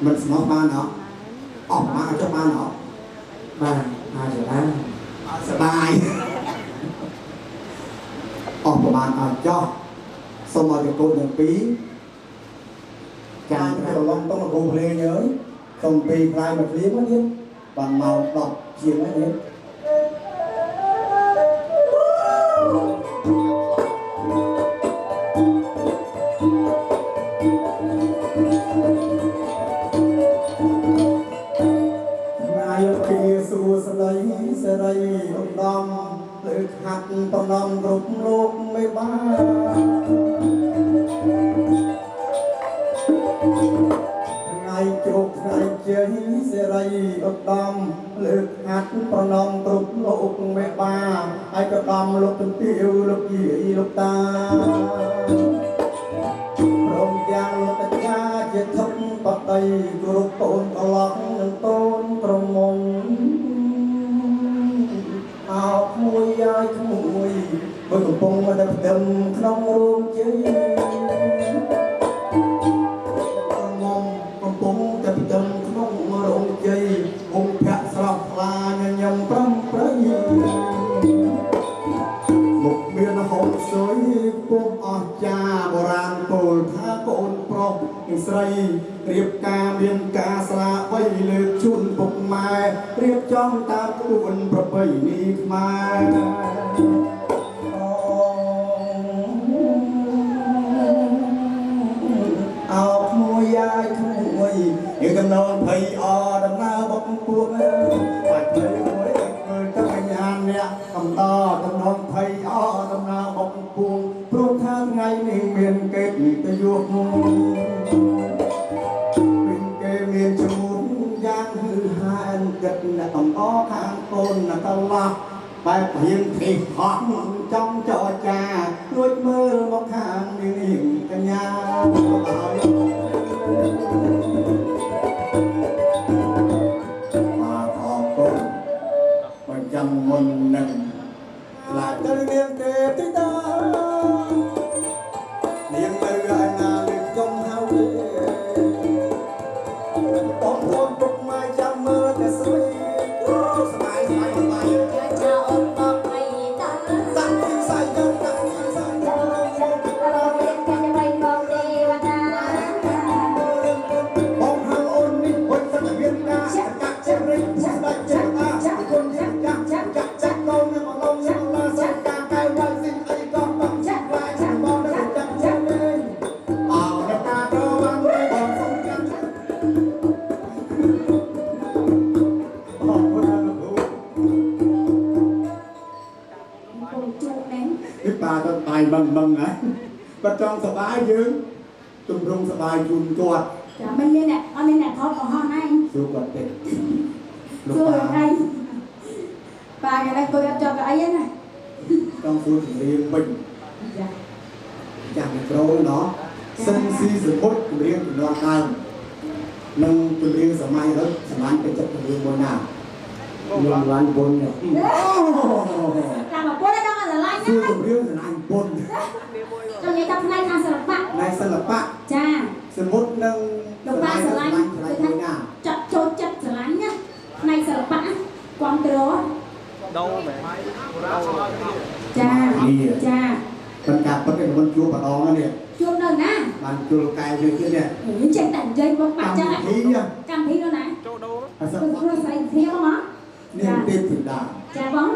មិនស្មោះបានអត់អស់មកចុះបានអត់ បាទអាចបាន សបាយអស់ប្រហែលអត់ចោះសូមឲ្យកូនទាំងពីរចាំប្រឡងតុងលោកគ្រូភ្លេងអើយសូមពីខ្លាយមកភ្លាមទៀតបានម៉ោង10ជាងហើយនេះសួស្តីសេរីឧត្តមលើខាត់ប្រណំគ្រប់លោកមេបាថ្ងៃជ្រុកថ្ងៃជ័យសេរីឧត្តមលើខាត់ប្រណំគ្រប់លោកមេបាឯកឧត្តមលោកជំទាវលោកយាយលោកតាព្រមទាំងលោកតាជាធិបតីគ្រប់កូនកឡុកនិងកូនក្រមុំអោក្មួយយាយក្មួយបើកំពុងតែផ្ទឹមក្នុងរោងជ័យក្រមុំកំពុងតែផ្ទឹមក្នុងរោងជ័យអង្គភៈស្រស់ថ្លាញញឹមប្រំប្រៃមុខមានហុកសុយពុំអស្ចារបុរាណពោលថាកូនប្រុសនិងស្រីរៀបការមានការស្លាបីលើកជូនពុកម៉ែរៀបចំតាមក្បួនប្រពៃណីខ្មែរអោក្មួយយាយក្មួយយើងកំណងភ័យអដំណើរបុកពួងបាច់ភ័យមួយមើលទៅកញ្ញាអ្នកកំដរតំណងភ័យអដំណើរបុកពួងព្រោះថាថ្ងៃនេះមានកិត្តិយសគេមានឈ្មោះយ៉ាងហឺហែនគិតអ្នកកំអខាងកូនអ្នកកន្លោះបែបរៀងធីហោះចង់ចរចារួចមើលមកខាងនាងកញ្ញាបាទអរគុណបញ្ចាំមុននឹងឡាទៅនាងទេពធីតានាងនៅឯណាលើខ្ញុំហៅទេបងប្អូនពុកម៉ែចាំមើលតែស្រីសប្បាយសប្បាយសប្បាយចាអូនបងអីតាតាំងពីសាយយកតាំងពីសាយយកបងទេវតាបងហៅអូននេះពុតសត្វមានការកាក់ចេះរិញស្ដាច់ចេះតាគុណចាក់ចាក់ចាក់ចាក់កូននឹងអងនឹងឡាសកាកែវ៉ៃស៊ីអីក៏បងចាក់ឡាយបងនឹងចាក់ចាក់លេងអោតាក៏បានបងសុំចាក់អរគុណលោកគ្រូ ពងជក់ហ្នឹងនេះប៉ាទៅបាយបឹងបឹងហ៎គាត់ចង់សបាយយើងទម្រង់សបាយជូនគាត់ ចាមិនមានអ្នកអត់មានអ្នកថតកុហកណាសួរគាត់ទេលោកប៉ាអីប៉ាគេឡើងអង្គុយអត់ចង់កៅអីណាចង់សួរចម្រៀងវិញចាចាស់មីក្រូណោះសិនស៊ីសមុទ្រចម្រៀងជំនាន់ដើមនិងចម្រៀងសម័យឥឡូវសម័យពេញចិត្តចម្រៀងមួយណាខ្ញុំឡាញ់ពុននេះ តាមពុនដល់ស្រឡាញ់ សួរចម្រៀងស្រឡាញ់ពុន ចង់និយាយថាផ្នែកខាងសិល្បៈ ផ្នែកសិល្បៈ ចាសមុទ្រនិងលោកប៉ាស្រឡាញ់ ស្រឡាញ់មួយណា ចាក់ចូលចិត្តស្រឡាញ់ណាផ្នែកសិល្បៈគ្រប់គ្រងដូរមែន ចាចាប៉ុន្តែពិតគេមិនជួបម្ដងនេះ ជួបនៅណា បានជុលកែយើងទៀតនេះ ចេះតែនិយាយមកបាក់ចឹង កម្មវិធី កម្មវិធីនោះណា ចូលដូរ អសិល ព្រោះស្អីគ្នាមក នេះទេពធីតា ចាបង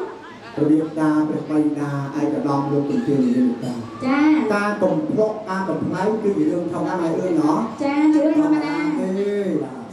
របៀបតាព្រះបិតាឯកឧត្តមលោកជំទាវនាយកតា ចា ការកំប្លុកការកំប្លែងគឺជារឿងធម្មតាហើយអើយណោះ ចាជារឿងធម្មតា ទេ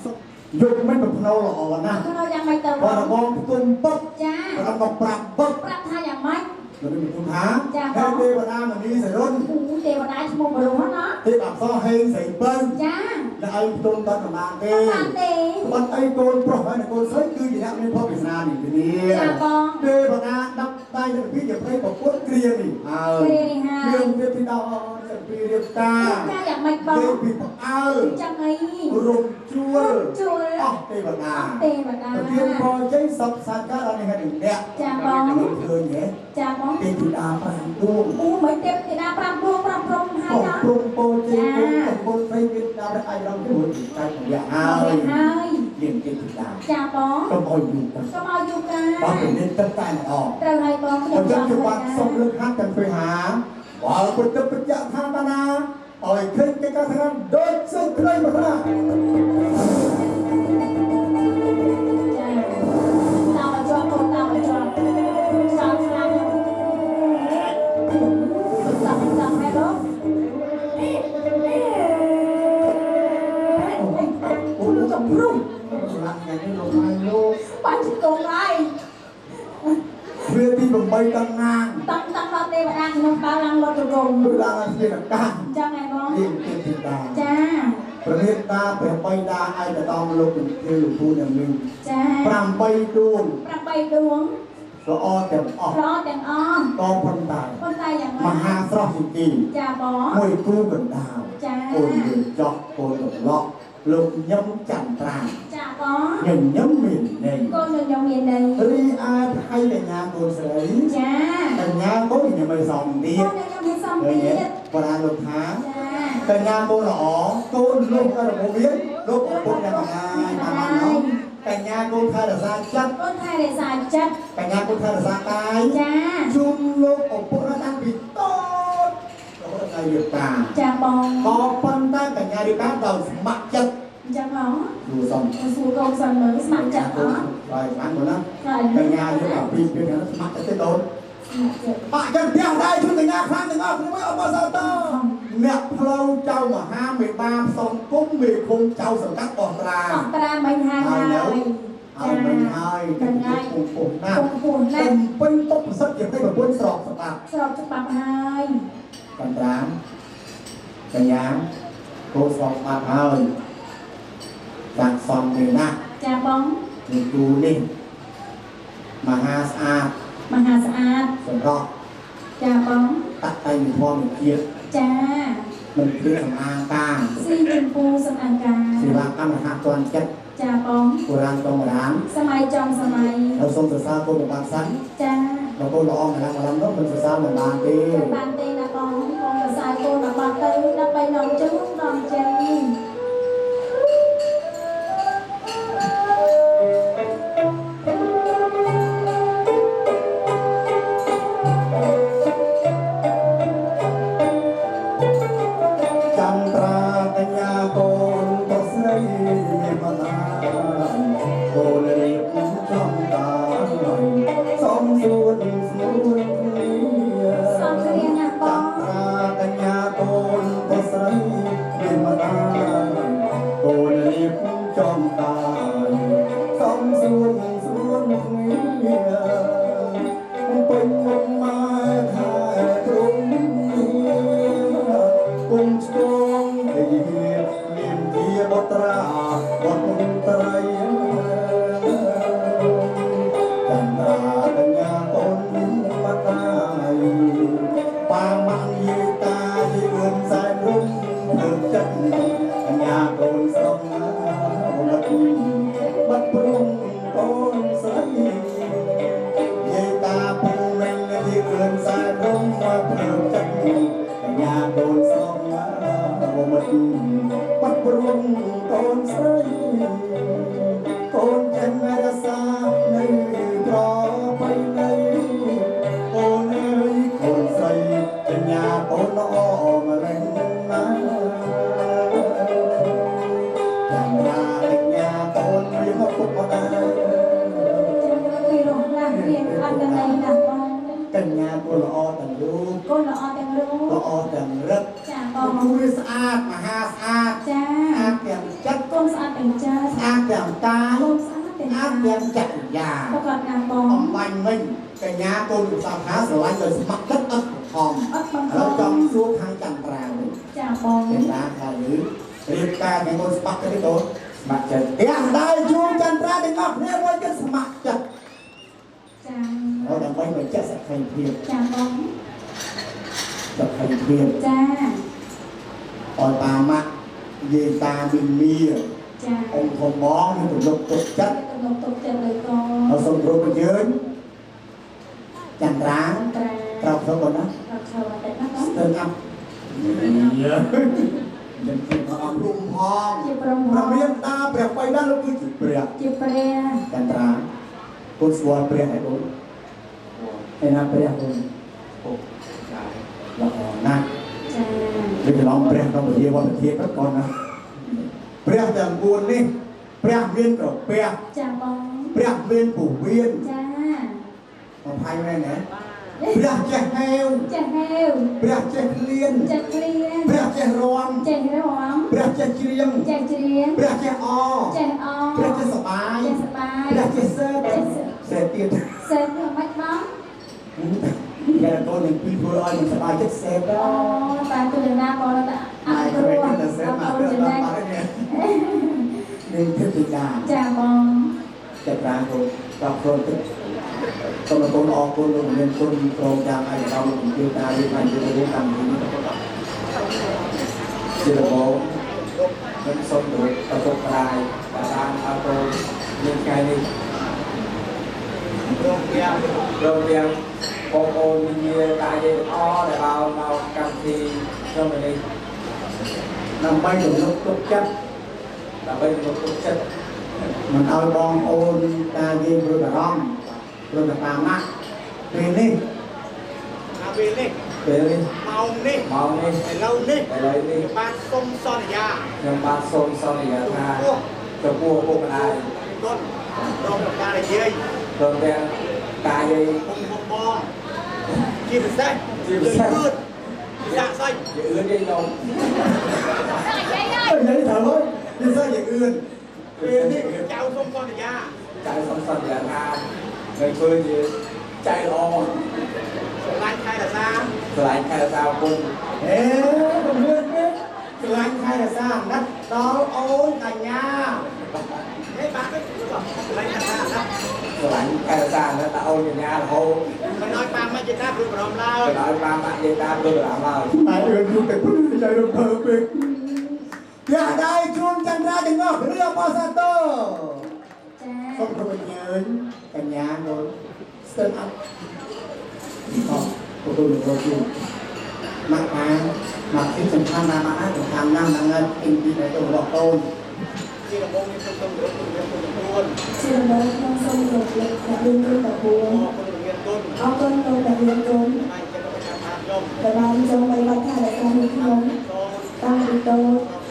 សុខយល់មិនប្រផ្នូលល្អណាស់ ប្រផ្នូលយ៉ាងម៉េចទៅ បើរបងផ្ទុំពឹក ចា របងប្រាប់ពឹក ប្រាប់ថាយ៉ាងម៉េច លោកមានគុណថា ចា ហេទេវតាមនីសរុន អូទេវតាឈ្មោះបរុសណា ទេពអប្សរហេងស្រីពៅ ចា ដល់ឲ្យផ្ទុំដល់ប្រមាណទេ បានទេ បាត់អីកូនប្រុសហើយនិងកូនស្រីគឺជាអ្នកមានភពវាសនានេះគ្នា ចាបង ទេវតាដាប់ដៃទៅពីជាប្តីប្រពន្ធគ្រានេះហើយ គ្រានេះហើយ រឿងទៀតពីដល់សិពីរៀបការ ចាយ៉ាងម៉េចបង ពីផ្អើល ចាំអី រំជួល ជួល អស់ទេវតា ទេវតា ប្រធានពរជ័យសពសាការដល់នេះហើយនឹងអ្នក ចាបង ឃើញទេ ចាបង ទេពធីតា5ដួង អូមិនទេពធីតា5ដួង5ព្រំហើយណា ព្រំពោជ័យគុណគុណព្រៃមានដល់ព្រះអាយរំជាមួយតែរយៈហើយ ហើយ យើងជិះតា ចាបង កុំឲ្យយូរ កុំឲ្យយូរកា បងពិនិត្យទឹកតែម្ដង ត្រូវហើយបង ខ្ញុំចង់ជបាត់សុំលើកហាត់ទាំងពីហាបើពុទ្ធបច្ចៈឋានណាឲ្យឃើញកិច្ចការស្រានដូចសេចក្តីប្រាថ្នា ចាតាមជាប់តាមជាប់សាស្រានតាមតាមហើយលោកអូលោកកំព្រុំ ស្លាប់ថ្ងៃនេះលោកហើយលោក បាច់កងហើយ វាទី8តាំងណាង តាំងតាំងដល់ទេវតាខ្ញុំបើឡើងលត់រង គឺឡើងឲ្យជាកាស ចឹងហើយបង នេះទេធីតា ចា ព្រះមេត្តាព្រះបិតាឯកឧត្តមលោកជំទាវលោកពូអ្នកមីង ចា 8ដួង 8ដួង ល្អទាំងអស់ ល្អទាំងអស់ ក៏ប៉ុន្តែ ប៉ុន្តែយ៉ាង មហាស្រស់ជាទី ចាបង មួយគូកណ្ដាល ចា កូនយើងចោះកូនកំឡោះលោកញឹមចន្ទ្រា ចាបង ញញឹមមានន័យ កូនញញឹមមានន័យ រីឯថៃកញ្ញាកូនស្រី ចា កញ្ញាកូនញញឹមឲ្យសំទៀត កូនញញឹមឲ្យសំទៀត បរាលោកថា ចា កញ្ញាកូនល្អកូនលោករបស់វាលោកឪពុកអ្នកម្ដាយបានបានណោះកញ្ញាកូនថែរក្សាចិត្ត កូនថែរក្សាចិត្ត កញ្ញាកូនថែរក្សាកាយ ចា ជូនលោកឪពុកតាំងពីតូចរហូតដល់រៀបការ ចាបង ក៏ប៉ុន្តែកញ្ញារៀបការដោយស្ម័គ្រចិត្ត អញ្ចឹងហ៎ សួរសុំ សួរកូនសិនមើលស្ម័គ្រចិត្តអត់ ហើយបានមកណាកញ្ញាយកអាពីពីហ្នឹងស្ម័គ្រចិត្តទេកូនបាក់ចឹងផ្ទះដែរជួនកញ្ញាខ្លាំងទាំងអស់គ្នាមួយអបអរសាទរអ្នកផ្លូវចៅមហាមេបាផ្សំគុំមេឃុំចៅសង្កាត់បោះត្រា បោះត្រាមិញហើយ ហើយមិញហើយ ហ្នឹងហើយ ពុំពុំណា ពុំពុំណា ពេញតុបប្រសិទ្ធជាប្រពន្ធស្របច្បាប់ ស្របច្បាប់ហើយ កន្ត្រាកញ្ញាកូនស្របច្បាប់ហើយចាក់សំទេណា ចាបង នេះគូនេះមហាស្អាត មហាស្អាត សម្រាប់ ចាបង តតែនិធមជាតិ ចា មិនគ្រឿងសម្អាងការ ស៊ីចម្ពូសម្អាងការ សេវាកម្មរហ័សទាន់ចិត្ត ចាបង បុរាណចុងបុរាណ សម័យចុងសម័យ เราសូមសរសើរកូនបានសិន ចា បើកូនល្អម្ល៉េះម្ល៉េះនោះមិនសរសើរមិនបានទេ បានទេណាបងបងសរសើរកូនរបស់ទៅដើម្បីនាំជូននាំជ័យ ចឹងគឺអរព្រំផង ជាព្រំ ព្រះមានតាព្រះបៃតាលោកគឺជាព្រះ ជាព្រះ ចន្ទ្រាកូនស្គាល់ព្រះហើយកូនឯណាព្រះកូន អូចា ល្អណាស់ ចា វាច្រឡំព្រះក្នុងវិទ្យាវត្តធាតុកូនណាព្រះទាំង4នេះព្រះមានក្រពះ ចាបង ព្រះមានពវៀន ចា មកផៃមែនណាព្រះចេះហេវ ចេះហេវ ព្រះចេះឃ្លាន ចេះឃ្លាន ព្រះចេះរំ ចេះរំ ព្រះចេះច្រៀង ចេះច្រៀង ព្រះចេះអ ចេះអ ព្រះចេះសបាយ ចេះសបាយ ព្រះចេះសើ ចេះសើ សេទៀត សេធ្វើមិនបង គេកូននឹងពីធ្វើឲ្យមិនសប្បាយចិត្តសេដ អូ ល់ បាទទូណាបងតាអ អាយ ត់ព្រោះ ក្រែងតែសេមករឿងដល់បាត់នេះនឹងទេពតា ចាបង តែប្រាងកូនដល់ខ្លួនទឹកសូមកូនអរគុណលោកមានគុណព្រមទាំងឯកឧត្តមលោកជំទាវតារៀបបានជារួមកម្មវិធីនេះ ជាដំបូងខ្ញុំសូមគោរពឪពុកម្ដាយដែលបានអើកូនមានថ្ងៃនេះព្រមទាំងបងប្អូនមីនាតាយាយទាំងអស់ដែលបានមកកម្មវិធីក្នុងនេះ ដើម្បីទំនុកទុកចិត្ត ដើម្បីទំនុកទុកចិត្ត មិនឲ្យបងប្អូនតាយាយព្រួយបារម្ភព្រោះតែតាមណាស់ពេលនេះ ពេលនេះ ពេលនេះ ម៉ោងនេះ ម៉ោងនេះ ឥឡូវនេះ ឥឡូវនេះ បានសូមសន្យា ខ្ញុំបានសូមសន្យាថាចំពោះឪពុកម្ដាយ គុណព្រមទាំងតាយាយ ព្រមទាំងតាយាយ ពុកបងជាពិសេស ជាពិសេស អឿនសាក់សាច់ យាយអឿនយាយនំ តែយាយហើយ និយាយត្រូវហើយពិសេសយាយអឿន ពេលនេះចៅសូមសន្យា ចៅសូមសន្យាថានឹងធ្វើជាចៅល្អ ស្រឡាញ់ថែរក្សា ស្រឡាញ់ថែរក្សាគុណ ហេពំលឿនពេកស្រឡាញ់ថែរក្សាអាណិតដល់អូនកញ្ញា ហេបាទស្រឡាញ់ថែរក្សាអាណិត ស្រឡាញ់ថែរក្សាអាណិតដល់អូនកញ្ញារហូត មិនឲ្យប៉ាម៉ាក់យាយតាព្រួយបារម្ភឡើយ មិនឲ្យប៉ាម៉ាក់យាយតាព្រួយបារម្ភឡើយ តែអឿនយូរតែព្រឺចៃរំភើបពេកផ្ទះដៃជូនចន្ទ្រាទាំងអស់ឬអបអរសាទរ ចា សូមគោរពអញ្ជើញកញ្ញាកូន stand up អរគុណលោកគ្រូម៉ាក់បានម៉ាក់ទីសំខាន់ណាស់ម៉ាក់ណាសំខាន់ណាស់ហ្នឹងហើយទីពីដែលទៅរបស់កូន ជាដំបូងនេះសូមគោរពគុណមានគុណ4 ជាដំបូងខ្ញុំសូមគោរពលោកអ្នកមានគុណ9 អរគុណមានគុណ អរគុណលោកអ្នកមានគុណ បានចិត្តប្រចាំថាខ្ញុំ ដែលបានចូលបីបាច់ថែរក្សានាងខ្ញុំ សូម តាំងពីតូច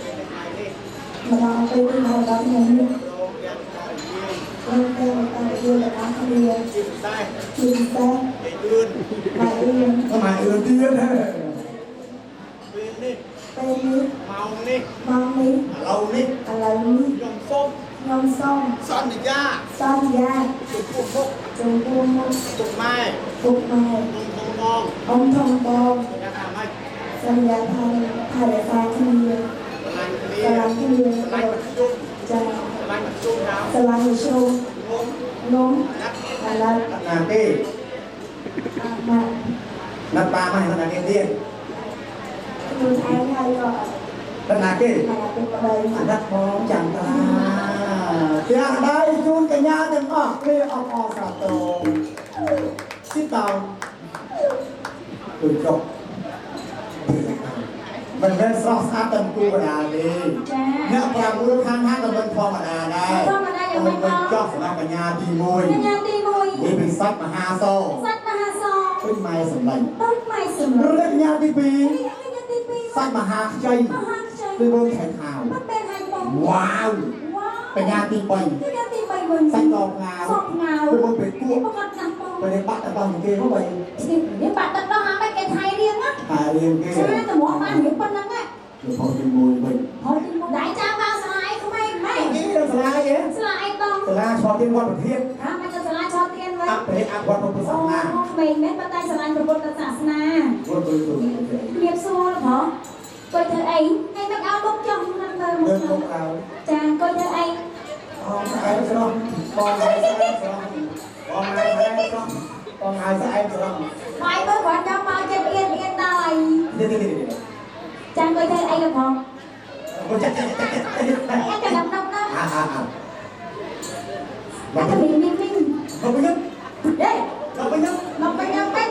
ដល់ពេលមកដល់ពេលនេះនេះមកដល់ថ្ងៃនេះ ព្រមទាំងតាយាយ ព្រមទាំងតាយាយទាំងអស់គ្នា ជាពិសេស ជាពិសេស យាយអឿន ម៉ែអឿន ម៉ែអឿនទៀត ពេលនេះ ពេលនេះ ម៉ោងនេះ ម៉ោងនេះ ឥឡូវនេះ ឥឡូវនេះ ខ្ញុំសូម ខ្ញុំសូម សន្យា សន្យា ចំពោះមុខ ចំពោះមុខ ពុកម៉ែ ពុកម៉ែ ពុកធំបង អ៊ំធំបង សន្យាថាម៉េច សន្យាថាថែរក្សាគ្នា ស្រឡាញ់គ្នា ស្រឡាញ់គ្នា ស្រឡាញ់មធ្យម ចា ស្រឡាញ់មធ្យមថា ស្រឡាញ់មធ្យម ងំ នំ ណាត់ អាឡិត ណាគេ អាម៉ាក់ ណាត់ប៉ាម៉ាក់ណាគេទៀត ខ្លួនឯងហើយក៏ ណាគេ អាពុកប្តី អាណិតបងចាំតាផ្ទះដៃជូនកញ្ញាទាំងអស់គ្នាអបអរសាទរស៊ីតោដូចចុះមិនមែនស្រស់ស្អាតតែគូកណ្ដាលទេ ចា អ្នកប្រាំមួយខាងហាងក៏មិនធម្មតាដែរ ធម្មតាយ៉ាងម៉េចបង ចុះសម្រាប់កញ្ញាទី1 កញ្ញាទី1 វាពីសាច់មហាស សាច់មហាស ដូចម៉ែសម្លាញ់ ដូចម៉ែសម្លាញ់ ឬកញ្ញាទី កញ្ញាទី2 2សាច់មហាខ្ចី មហាខ្ចី ពីបងខែខាវ មិនមែនហើយបង វ៉ាវ វ៉ាវ កញ្ញាទី3 កញ្ញាទី3វិញ សាច់កផ្ងាវ សផ្ងាវ ពីបងពេលគក់ ប្រកាសណាស់បង ពេលបាក់ទឹកដោះគេមកបី នេះបាក់ទឹកដោះហាមិនគេថៃរៀងណា ថៃរៀងគេ ចាតម្រាំបានរៀងប៉ុណ្្នឹងហ៎ ផលទី1វិញ ផលទី1ដៃចាមកស្លាយក្មេងម៉េច នេះដល់ស្លាយហ៎ ស្លាយបង សាលាឆោទៀនវត្តប្រធាន ហាមិនទៅសាលាឆោទៀនវិញ អភិអវត្តពុទ្ធសាសនា អូក្មេងមែនប៉ុន្តែស្រឡាញ់ព្រះពុទ្ធសាសនា វត្តពុទ្ធ ជំរាបសួរបងគាត់ធ្វើអីហើយមិនឲ្យមុខចុះនឹងមើលមុខ លើមុខឲ្យ ចាគាត់ធ្វើអី អងស្អែកស្រស់បងឯងស្អែកស្រស់បងឯងស្អែកស្រស់បងឯងស្អែកស្រស់ បាយមើលគាត់ចាំមកចិត្តអៀនអៀនដល់ហើយ នេះនេះនេះ ចាគាត់ធ្វើអីបង ចាចាចា ចាចាំដល់ដល់ អាអាអា មកទៅមីមីមី មកវិញ ដេ មកវិញ មកវិញពេក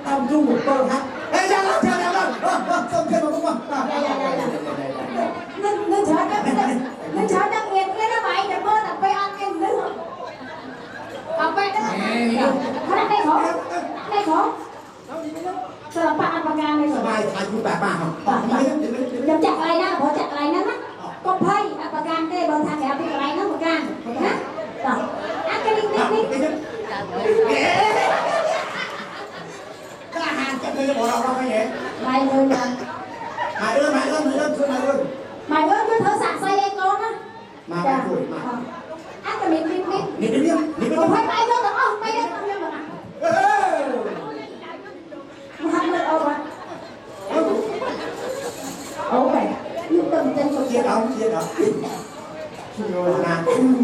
តាមជុំ7ហាក់ហេចាឡើងចាឡើង សុំជិះមកមក យ៉ាយ៉ាយ៉ានឹងនឹងច្រើនដល់នឹងច្រើនដល់ងៀនគ្នាណា បាយតែមើលតែពេលអត់មានមនុស្សអត់ពេលហ្នឹងហ្នឹងនេះហ៎នេះហ៎សិល្បៈអបការនេះ សបាយអាយុប៉ាប៉ាហ៎ ខ្ញុំចាក់កន្លែងណា ព្រោះចាក់កន្លែងហ្នឹងណា កុំភ័យអបការទេ បើថាក្រៅពីកន្លែងហ្នឹងបការណា តោះអាគេនេះនេះ ក្លាហានចិត្តលើបរោះរងអីហ៎ ម៉ែមើលមក ម៉ែអើ ម៉ែអើ ម៉ែអើ ជួយម៉ែអើ ម៉ែអើ ជួយធ្វើសាក់សីឲ្យកូនណា មក ម៉ែជួយមក អាតែមីមីមី នេះនេះនេះ កុំភ័យ បាយយកទាំងអស់ បាយយកខ្ញុំមក អេ មកហាត់មើលអូបាទ អូបែយកទៅចេញ ជាដល់ជាដល់ជួយណា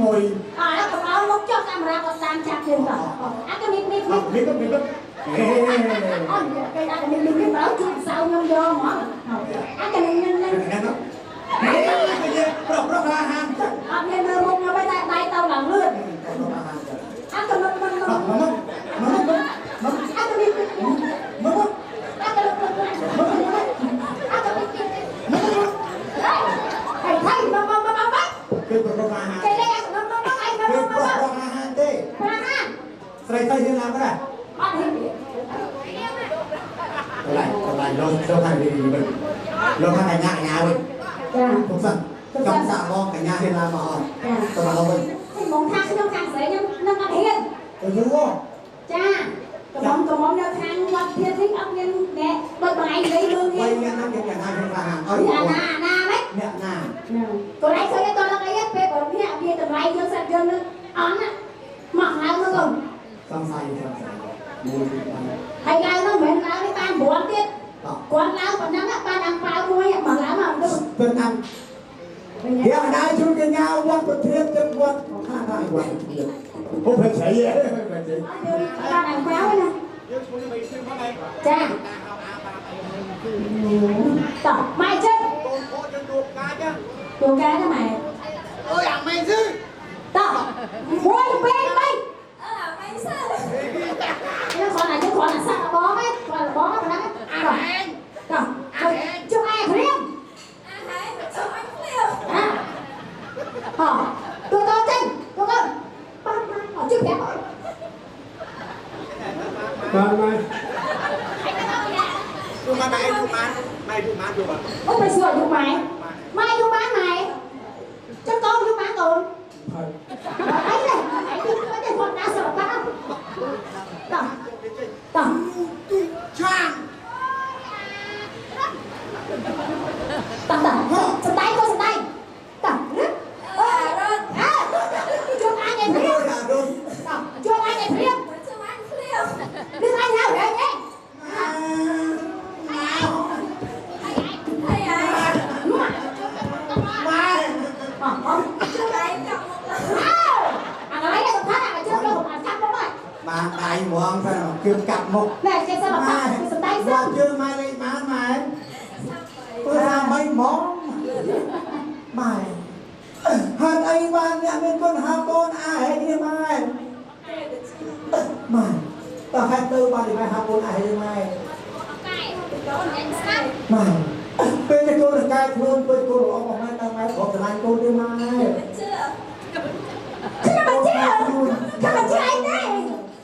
មួយ អើកុំឲ្យមុខចុះកាមេរ៉ា គាត់តាមចាប់យើងតោះ អាគេមីមីមី មីមីមី អេអូគេដាក់មីមីមី បើជួយសៅខ្ញុំយកហ្មង អាគេនឹងនឹង ហ្នឹងហេគេប្រុសប្រុសក្លាហានចឹង អត់មានមើលមុខខ្ញុំទេ តែដៃទៅឡើងលឿន អាគេនឹងនឹង មកមកមកមក អាគេមីមី មកមក អាគេនឹងអាគេមីមីហេហេមកមកមកមក គេប្រុសក្លាហាន គេលេងមកមកមកអីមក គេ មក ប្រុស មក ប្រុសក្លាហានទេ ក្លាហាន ស្រីស្រីហ៊ានឡើងដែរ អត់ហ៊ាន កន្លែងកន្លែងលោកលោកខាងនេះវិញ លោកខាងកញ្ញាកញ្ញាវិញ ចា ពុកសិនចង់សាកបងកញ្ញាហ៊ានឡើងមកអត់ ចា ទៅមកវិញ ខ្ញុំមកថាខ្ញុំខាងស្រីខ្ញុំនឹងអត់ហ៊ាន ទៅយូរ ចាកំងកំងនៅខាងវត្តធាតុនេះអត់មានអ្នកដូចបងឯងនិយាយរឿង បី នេះ អ្នកណាគេកញ្ញាហ៊ានក្លាហានអត់ អាណាអាណាម៉េច អ្នកណា កូនឯងឃើញតដល់អីពេលបើនេះវាតម្លៃយើងសាប់យើងនឹងអន់មកឡើងមកកូន សង្ស័យសង្ស័យមួយពីរបី ហើយឡើងនោះមិនមែនឡើងនេះបានព្រាត់ទៀតគាត់ឡើងប៉ុណ្ណឹងបានអាំងប៉ាវមួយមកឡើងមកទៅ ទៅតាមយ៉ាងណាជួយកញ្ញាវត្តប្រធានទៅវត្តខាងណាវត្តប្រធានអូប្រឆៃហ៎ប្រឆៃ បានអាំងប៉ាវណា យើងឈ្មោះនេះមិនឈ្មោះផងឯង ចាតោះម៉ែចេញ កូនកូនយើងដួលកាច ទូកាទៅម៉ែ អើយអាម៉ែស៊ឺ តោះ1 2 3 អើអាម៉ែស៊ឺ យើងគ្រាន់តែយើងគ្រាន់តែសាក់បងឯងគ្រាន់តែបងប៉ុណ្ណឹង អាហែង តោះជុំឯងព្រៀង អាហែងជុំអញភ្លាម អាហោទូកូនចេញទូកូនបានបានអត់ជិះប្រាក់ បានមក ទូមកម៉ែទូមកម៉ែទូមកទូមក អូមិនសួរអាយុម៉ែម៉ែអាយុបានម៉ែចុះកូនអាយុបានកូន ហើយ អីនេះអីនេះមិនទេគាត់ដាក់សិល្បៈតោះតោះ ឆាង តោះតោះសំដែងកូនសំដែងតោះរឹក អើរត់ អើជួបអញឯងព្រៀង អារុន តោះជួបអញឯងព្រៀង ជុំអញភ្លាម នឹងអញហៅហែងឯង ហើយអា ម៉ែ អអ ជុំឯងកាប់មុខឡើង អើអាកន្លែងសំខាន់អាជើងលោកអាកាត់មកហើយ បានដៃហ្មងទៅគៀមកាប់មុខ ណែចេះសិល្បៈសំដែងសិ វត្តជើងម៉ែលេខម៉ានម៉ែពើ33ហ្មងម៉ែហេតុអីបានអ្នកមានគុណហៅកូនអាហេនេះម៉ែម៉ែតើហេតុទៅបានម៉ែហៅកូនអាហេនេះម៉ែ កូនញ៉ាំស្ដាប់ ម៉ែពេលនេះកូនរកាយខ្លួនពេលកូនល្អមកម៉ែតើម៉ែព្រមស្រឡាញ់កូនទេម៉ែ ជឿ ខ្ញុំមិនជឿខ្ញុំមិនជឿអីទេ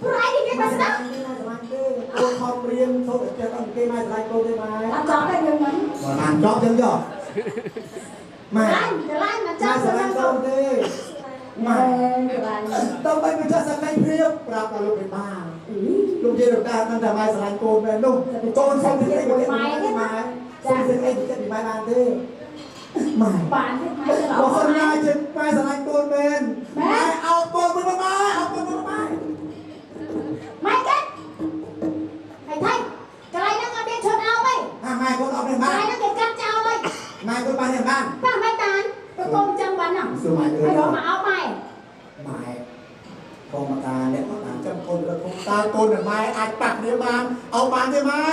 ព្រោះឯងនិយាយមកស្ដាប់ ម៉ែស្រឡាញ់ទេកូនខំរៀនសូត្រចេះដល់គេម៉ែស្រឡាញ់កូនទេម៉ែ អត់ចង់ទេយើងមិន បើបានចប់ចឹងចុះម៉ែ ឡាញ់ឡាញ់មិនច ម៉ែ ង់ ស្រឡាញ់កូនទេម៉ែ ឡាញ់ ដើម្បីម្ចាស់សក្តិភាពប្រាប់ដល់លោកព្រះបាលលោកយាយលោកតានឹងតែម៉ែស្រឡាញ់កូនមែននោះកូនសុំទីអីក៏ម៉ែម៉ែសុំទីអីចិត្តពីម៉ែបានទេម៉ែ បានទេម៉ែទៅ បើសិនណាជាម៉ែស្រឡាញ់កូនមែនម៉ែអោបកូនមួយម៉ែអោបកូនមួយម៉ែ ម៉ែគេហើយថៃកន្លែងហ្នឹងអត់មានឈុតអោបទេ ហាម៉ែកូនអោបនេះ ក ម៉ែ ន្លែងហ្នឹងគេកាត់ចោលហើយ ម៉ែកូនបាននេះបាន ប៉ះម៉ែតានទៅកូនចឹងបានហ្នឹង សួរម៉ែ ហើយរកមកអោបម៉ែ ម៉ែកុំមកតាអ្នកមកតាចាំកូនរត់ធំតាកូននិងម៉ែអាចប៉ះគ្នាបានអោបបានទេម៉ែ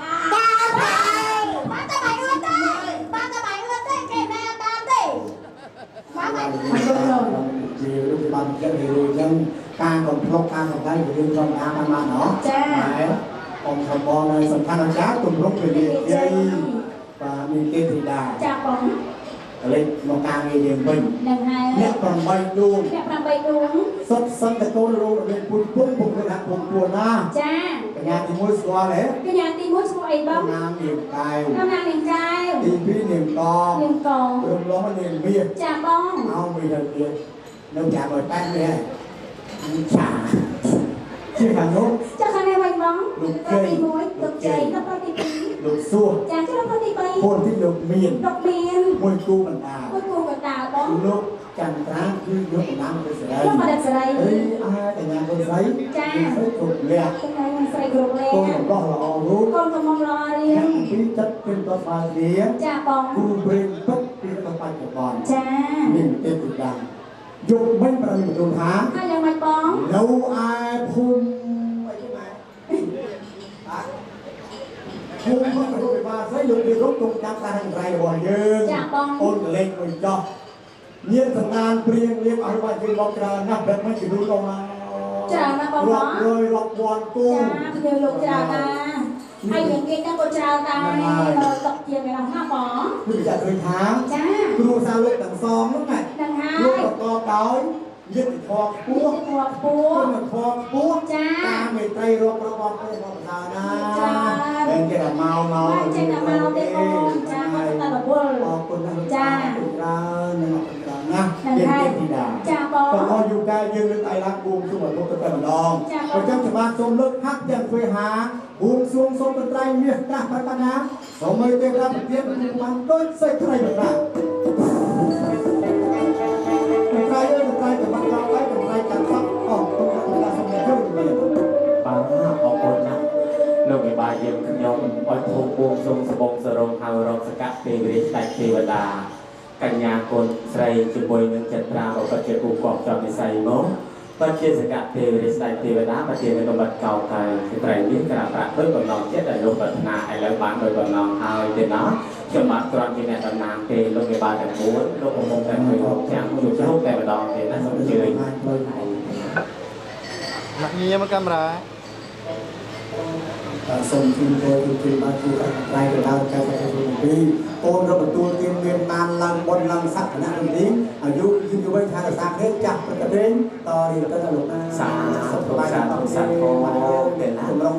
បានបានបានតែបាយអឿនទេបានតែបាយអឿនទេគេណែអត់បានទេបានតែ ជារូបបានចឹងវារួចចឹងការកំភ្លុកការកំដៃវារឿងធម្មតាបានបានណោះ ចា ម៉ែ องค์คำบอลในสำคัญอาจารย์ตุ่มรุกไปเรียนใหญ่ปามีเกติดา ចាបង เล็กมองกลางเรียนเป็น នឹងហើយ เนี่ยประใบดวง អ្នក8ដួង สดสันตะโกนโลเป็นปุ่นปุ่นปุ่นกระดาษปุ่นปุ่นนะ ចា កញ្ញាទី1ស្គាល់ទេ កញ្ញាទី1ឈ្មោះអីបង នាងនាងកែវ នាងនាងកែវ ទី2នាងកង នាងកង រំលងនាងមាស ចាបង អោមានទៅទៀតនៅចាបើតែនេះឆាជាខាងនោះ ចាខាងនេះវិញបង លោកជ័យ ទី1លោកជ័យដល់ទី2 លោកសួរ ចាចុះដល់ទី3 ពលទីលោកមាន លោកមាន មួយគូបណ្ដា មួយគូកណ្ដាលបង លោកចន្ទ្រាគឺយកបណ្ដាទៅសេរី លោកបណ្ឌិតសេរី រីឯកញ្ញាកូនស្រី ចា ស្រីគ្រប់លក្ខ កញ្ញាស្រីគ្រប់លក្ខ កូនរបស់ល្អរូប កូនកំមុំល្អរៀង ពីចិត្តពេញតស្វាគ្នា ចាបង គ្រូព្រេងពិតពីបច្ចុប្បន្ន ចា មានទេពតាយកមិនប្រមិទូលថា ហើយយ៉ាងម៉េចបង នៅឯភូមិអីគេម៉ែបាទភូមិមករូបវិបាលស្រីលោកពីរូបទុំចាំតារងរៃរបស់យើង ចាបង អូនកលេងមួយចោះញាតសន្តានព្រៀងលៀបឲ្យរបស់យើងមកច្រើនណាស់បែបមិនជារូបដល់ណា ច្រើនណាស់បង រាប់រយរាប់ពាន់គូ ចាភ្ញៀវលោកច្រើនណាស់ហើយយើងគេហ្នឹងក៏ច្រើនដែរតុកជាងឯនោះណាបង គឺចាក់ឃើញថា ចា គ្រូសាលោកទាំងសងហ្នឹងណា ហ្នឹងហើយ លោកប្រកបដោយយុត្តិធម៌ខ្ពស់ ធម៌ខ្ពស់ គុណធម៌ខ្ពស់ ចា តាមមេត្រីរាប់របស់ព្រះរបស់ថាណា ចា តែគេថាមកមក ចេះតែមកទេបងចាមកតែរវល់ អរគុណណាស់ ចា ច្រើនណាស់អរគុណច្រើនណាស់ ហ្នឹងហើយ ទេតា ចាបង តោះយូកាយើងលើកដៃឡើងបួងសួងឲ្យលោកទៅតែម្ដង ចាបង ប្រចាំច្បាប់សូមលើកហាក់ទាំងទ្វេហាបួងសួងសូមត្រៃមាសក្រាស់ប្របណ្ណាសូមឲ្យទេវតាប្រទានបានដូចសេចក្តីប្រាថ្នាត្រៃអើយត្រៃតែបាត់ដល់ហើយត្រៃចាំសក់អរគុណដល់សូមជម្រាប បាទអរគុណណាស់លោកវិបាលយើងខ្ញុំឲ្យធំបួងសួងសបងសរងហៅរងសកៈទេវរាជស្ដេចទេវតាកញ្ញាកូនស្រីជាមួយនឹងចត្រាបបជាគូកប់ចំនិស័យមកបជាសកៈទេវរាជស្ដេចទេវតាបជានៅកម្រិតកោកែត្រីនេះក្រាបប្រាក់ដោយបំណងចិត្តដែលលោកប្រាថ្នាឥឡូវបានដោយបំណងហើយទេណាខ្ញុំបាទគ្រាន់ជាអ្នកតំណាងទេលោកវិបាលទាំង4លោកកំពុងតែធ្វើចាំជួបលោកតែម្ដងទេណាសូមអញ្ជើញ ណាក់ងាមកកាមេរ៉ា សូមជូនពរជូនបានជួបត្រៃកណ្ដាលកែវទី2អូនរកបន្ទូលទៀនមានបានឡើងបុណ្យឡើងសក្តានុពលអាយុយឺនវ័យថែរក្សាគ្នាចាស់ប្រកបតរៀងទៅលោកណា សាធុសាធុសាធុទេណា តម្រង់